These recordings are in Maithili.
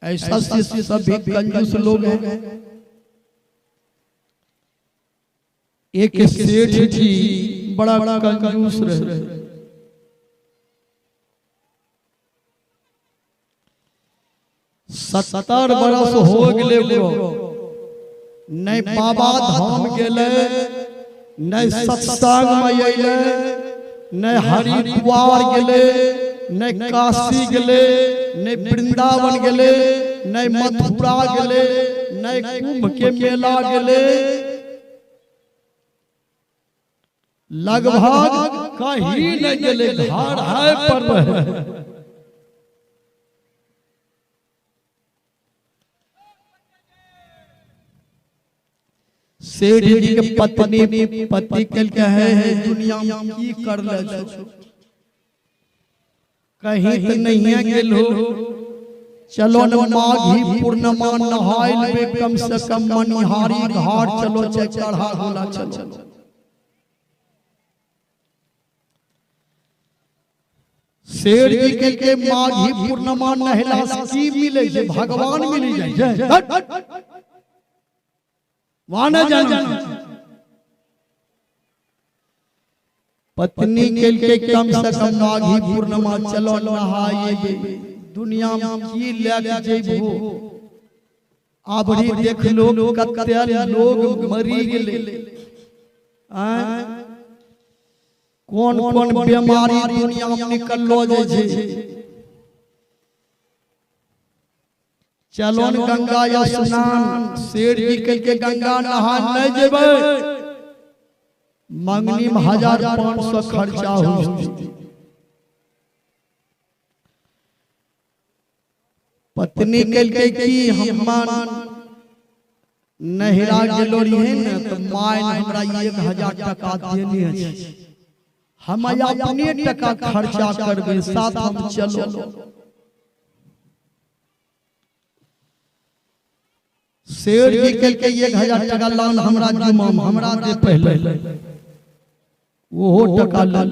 ऐसा शिष्य सब भी कंजूस लोग हैं। एक सेठ जी बड़ा कंजूस रहे। 70 बरस हो गए ओकरो, नहीं बाबा धाम गेलै, नहीं सत्संग में अयलै, नहीं हरिद्वार गेलै, नहीं काशी गेलै, नहीं वृंदावन गेलै, नहीं मथुरा गेलै, नहीं कुंभ के मेला गेलै, लगभग कहीं नहीं गेलै, घर है पर रहे। सेठ जी के पत्नी पति कल के है दुनिया में की कर ले छो, कहीं तो नहीं है गेल हो, चलो न माघी पूर्णिमा नहाय लेबे, कम से कम मनिहारी घाट चलो, चाहे चढ़ा गोला चलो। सेठ जी के माघी पूर्णिमा नहला से की मिले छै, भगवान मिली जाय छै, वहां न जाना। पत्नी के कम से कम माघी पूर्णिमा चलो नहाए, दुनिया में की लैके जेबो, आबरी देख लो कते लोग मरी गेले, कौन कौन बीमारी दुनिया में निकललो जाय छै। चलो न गंगा स्नान, सेठ जी के गंगा नहा नहीं जेबै, मंगनी में 1500 खर्चा हो। पत्नी के की हम नहिरा गेलो रहिए न, तो my हमरा 1000 टका देने अछि, हम अपने टका खर्चा करबे, साथ हम चलो। सेठ जी के 1000 टका लान हमरा जुमा, हमरा दे पहले, ओहो टका ले।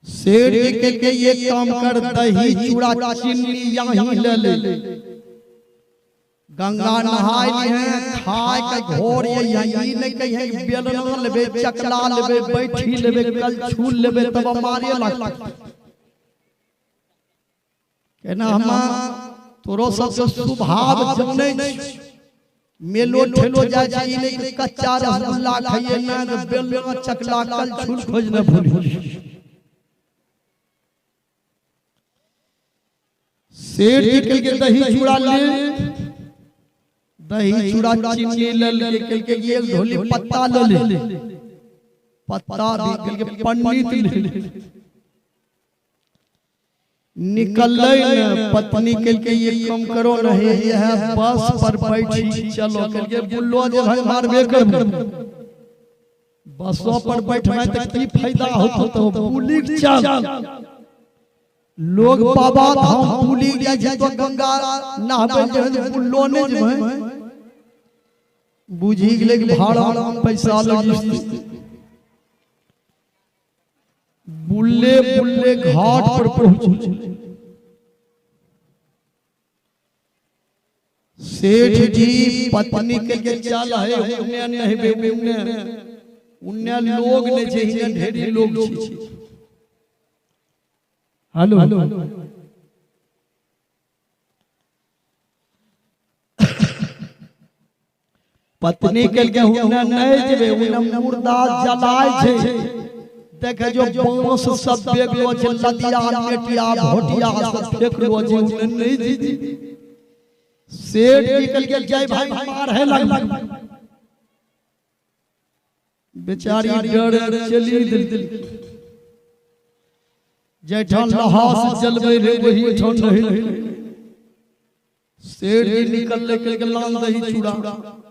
सेठ जी के ये काम कर, दही चूड़ा चीनी यहीं ले ले, गंगा नहाय लिए, खाय के घोर ये यहीं नहीं कहीं बेलना लेबे, चकला लेबे, बैठी लेबे, कलछुल लेबे, तब मारे लगते। केना हम तोरो सबके स्वभाव जानै छी, मेलो ठेलो जाय छी, ई नहीं कि कच्चा रसगुल्ला खाइए ना, तो बेलना चकला कलछुल खोज न भूली। सेठ जी के दही चूड़ा ले, दही चूड़ा चीनी ले ले, के एक ढोली पत्ता ले ले, पत्ता भी के पंडित ले निकल न। पत्नी के ये कम करो नहीं, यह बस पर बैठी चलो, के बुल्लो जे भाई मारबे कर, बसों पर बैठना तो की फायदा होतो, तो पुलिस चल लोग बाबा धाम पुली जाय छै तो गंगा नहबै जे बुल्लो नै जेबै, बुझी गेलै कि भाड़ा पैसा लगी। बुल्ले बुल्ले घाट पर पहुंच सेठ जी पत्नी के चल है, उन्ने नहीं बे, उन्ने उन्ने लोग नहीं छै, हिने ढेरी लोग छै। हेलो पत्नी के उन्ने नहीं जेबे, उन्ने मुर्दा जलाय छै, देखे जो बांस सब फेंकलो छै, लदिया नेटिया भोटिया सब फेंकलो छै, उन्ने नहीं जी। सेठ जी के जय भाई मार है लग, बेचारी डर चली दिल, जैठान लहास जलबै रे वही ठान रही। सेठ जी निकल के लान दही चूड़ा,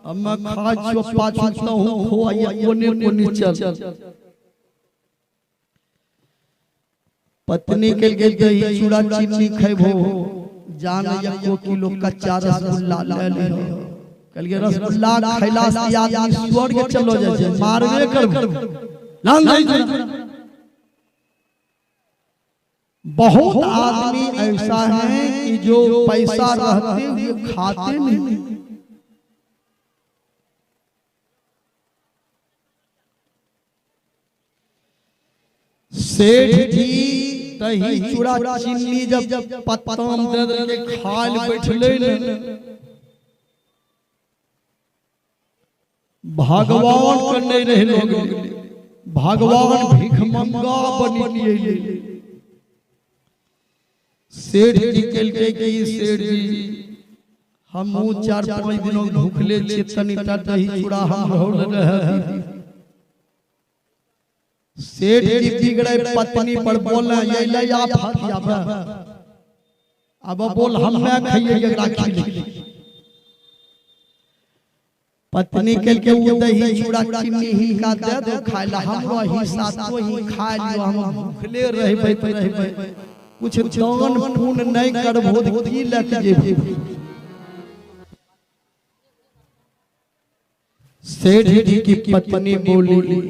हम खा छो पाछू तहु खोआ कोने कोने चल। पत्नी के दही चूड़ा चीनी खेबो, जान एको किलो कच्चा रसगुल्ला ले लिहो, कहलिए रसगुल्ला खैला से आदमी स्वर्ग चलो जाय छै, मारबे करबो, लान दही चूड़ा। बहुत आदमी ऐसा है कि जो पैसा रहते हुए खाते नहीं। सेठ जी दही चूड़ा चीनी जब पत्ताम दे देलकै खाय लए बैठलै ने, भगवान के नहीं रहे लोग, भगवान भिखमंगा बनी अयलै। सेठ जी कहलकै कि सेठ जी हमहूँ 4-5 दिन भूखले छियै, तनिटा दही चूड़ा हम रहे। सेठ जी बिगड़े पत्नी पर बोले अयलै आफत आब, अब बोल हम नहि खइयै एकरा खिले। पत्नी कहलकै ओ दही चूड़ा चीनी हिनका दे दो खाय ला, हमरो हिस्सा तो ही खाय लियो, हम भूखले रहबै तऽ रहबै, कुछ दान पुण्य नहीं करबो तऽ की लए के जेबो। सेठ जी की पत्नी बोली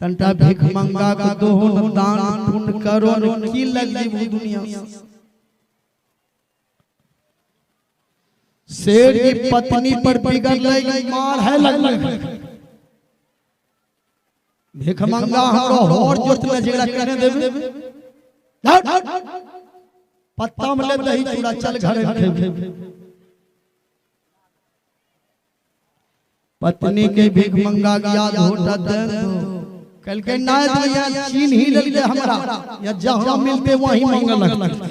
तनटा भीख मंगा के दोहो न दान पुण्य करो न की लग जेबो दुनिया से। सेठ जी पत्नी पर बिगड़लै, मार है लगलै, भीख मंगा हमरो होर जोतले झगड़ा करने देबे, पत्ता में ले दही चूड़ा चल घर खेबे। पत्नी के भीख मंगा गया धोटा दे दो, कहलकै नहीं तो यहाँ चीन ही लेलकै हमरा, या जहां मिलते वहीं मांगे लगतै।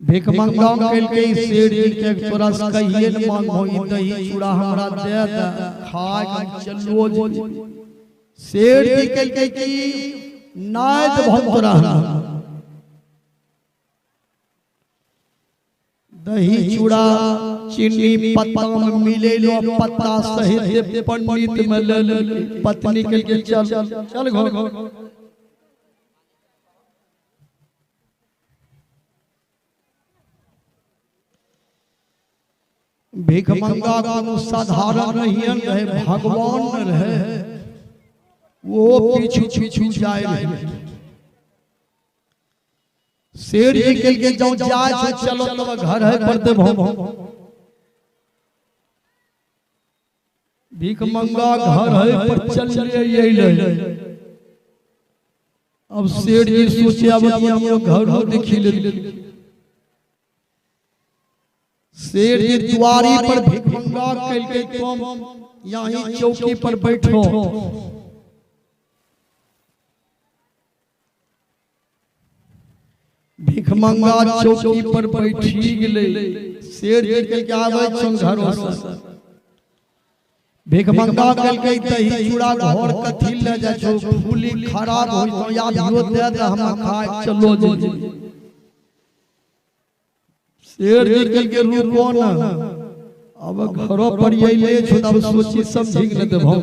भीख मंगा कहलकै सेठ जी के तोरा से कहिए न मांगो, ई दही चूड़ा हमरा दे दे खाय के चलो जे। सेठ जी कहलकै कि नहीं देबो तोरा दही चूड़ा चीनी पत्ता में मिलेलो, पत्ता सहित पंडित में ले ले। पत्नी कहलकै चल चल घर। भीख मंगा कोनो साधारण नहीं रहे, भगवान रहे, वो पीछू पीछू जाए रहे। सेठ जी कहलकै जाओ जाए छो चलो तब घर है पर देबो। भीख मंगा घर है पर चल अयलै। अब सेठ जी सोचे अब हम घर देखी ले। सेठ जी दुआरी पर भीख मंगा कहलकै तुम यहीं चौकी पर बैठो। भीख मंगा चौकी पर बैठी गेलै। सेठ जी कहलकै आबै छौ घरो से। भीख मंगा कहलकै दही चूड़ा घर कथी ले जाइ छौ, फूली खराब होइ छौ, आबियो दे दे हम खाय चलो जे। सेठ जी कहलकै रुको न, अब घरो पर अयले छौ तब सोची समझी के देबो।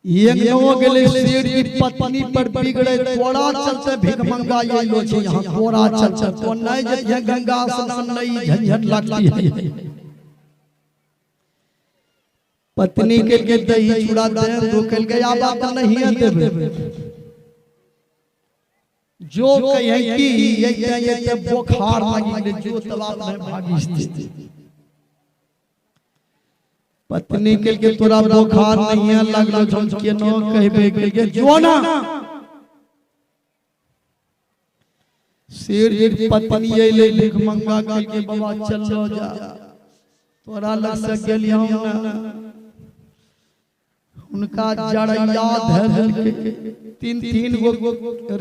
एक नो गेलै सेठ जी पत्नी पर बिगड़े, तोरा चलते भीख मंगा अयलो छै यहाँ, तोरा चलते तो नहीं जतिहे गंगा स्नान नहीं झंझट लगती है। पत्नी कहलकै दही चूड़ा दे दो, कहलकै आब तऽ नहीं देबे, जो कहे कि ये बोखार लागि गेलै, जो तबाब में भागी। पत्नी कहलकै तोरा बोखार नहीं लगलो छौ केना कहबे, कहलकै जो ना। सेठ जी पत्नी अयलै भीख मंगा कहलकै बाबा चलो जा, तोरा लग से गेलियौ ना। उनका जड़ैया धर देलकै, 3-3 गो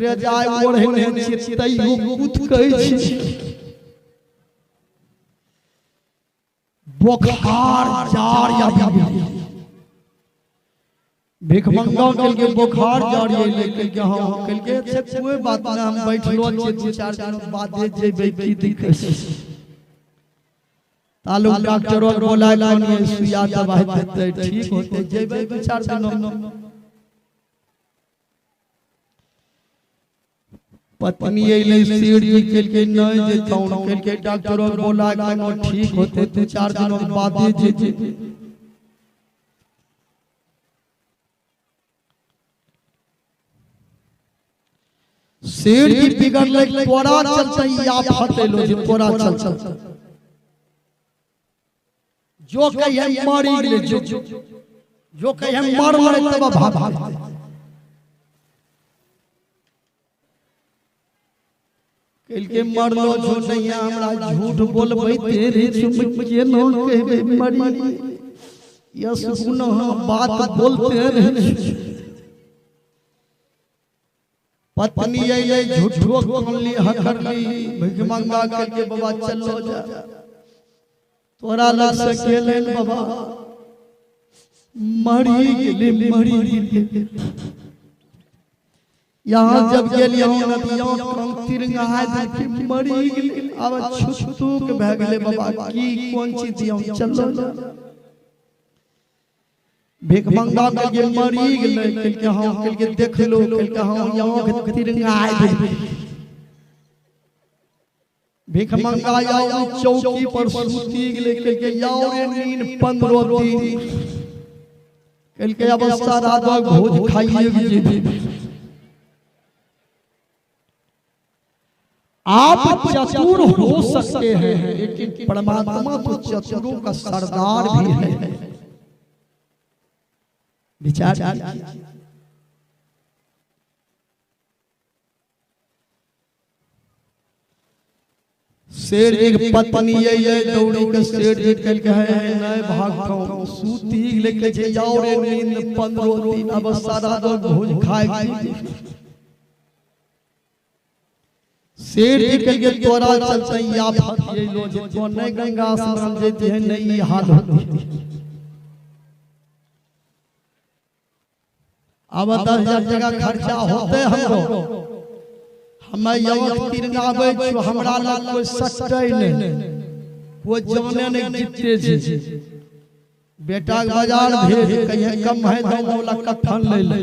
रजाइ ओढ़ने छियै तैयो कुत कहै छी, बोखार जार आबि गेलै। भीख मंगा कहलकै बोखार जार अयलै, कहलकै हँ, कहलकै अच्छा कोइ बात नहि, हम बैठलो छियै 2-4 दिन बादे जेबै की दिक्कत छै। तालुक डॉक्टरो बोलाय कनी सुइया दवाइ देतै ठीक होतै, जेबै 2-4 दिन। पत्नी अयलै सेठ जी कहलकै नहीं जेतौ, कहलकै डॉक्टरो बोलाय कनी ठीक होतै 2-4 दिन बादे जेबै। सेठ जी बिगड़ले, तोरा चलते ई आफत एलो जे तोरा चलते। जो कहिए मरी गेलै, जो जो कहिए मरलै तब भाग। कलके मरलो छो नहीं, हमरा झूठ बोलबै तेरे चुम के न कहबै मरी, यस गुनाह बात बोलते रहे। पत्नी अइलै, झूठो कनली हकरली, भिखमंगा करके बाबा चलो जा, तोरा लग से गेलै बाबा मरी गेलै, मरी गेलै। यहाँ जब गेलियै नदिया कम तिरंगा देलकै, मरी गेलै। आब छुतुक भए गेलै बाबा, की कोन चीज दियौ, चलो जा। भिखमंगा के मरी गेलै, कहलकै हाँ, कहलकै देख लो, कहलकै हाँ, यहाँ तिरंगा देलकै। भिखमंगा आओ चौकी पर सूती गेलै, कहलकै आओ रे नींद 15 दिन, कहलकै अब सारा भोज खाइए जेबे। आप चतुर हो सकते हैं, लेकिन परमात्मा तो चतुरों का सरदार भी है। विचार शेर जी के पत्नी अइलै दौड़ी के, शेर जी कहलकै है नहि भागतौ, सूती गेलै, कहै छै जाओ रे नींद 15 दिन, अब सारा दो भोज खाय। शेर जी कहलकै तोरा चलते ई आफत अइलो जे तो नहि गंगा स्नान जैती है, नहि ई हाल होती। अब 10,000 टका खर्चा होते हमरो, हमे यमक तिरंगाबै छियो, हमरा लग कोई सटै नहि, कोई जाने नहि जीते छी। बेटा के बाजार भेज, कहिए कम है दाम वाला कफन ले ले,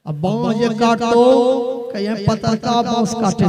अब बाँस जे काटो कहिए पतरका बाँस काटे।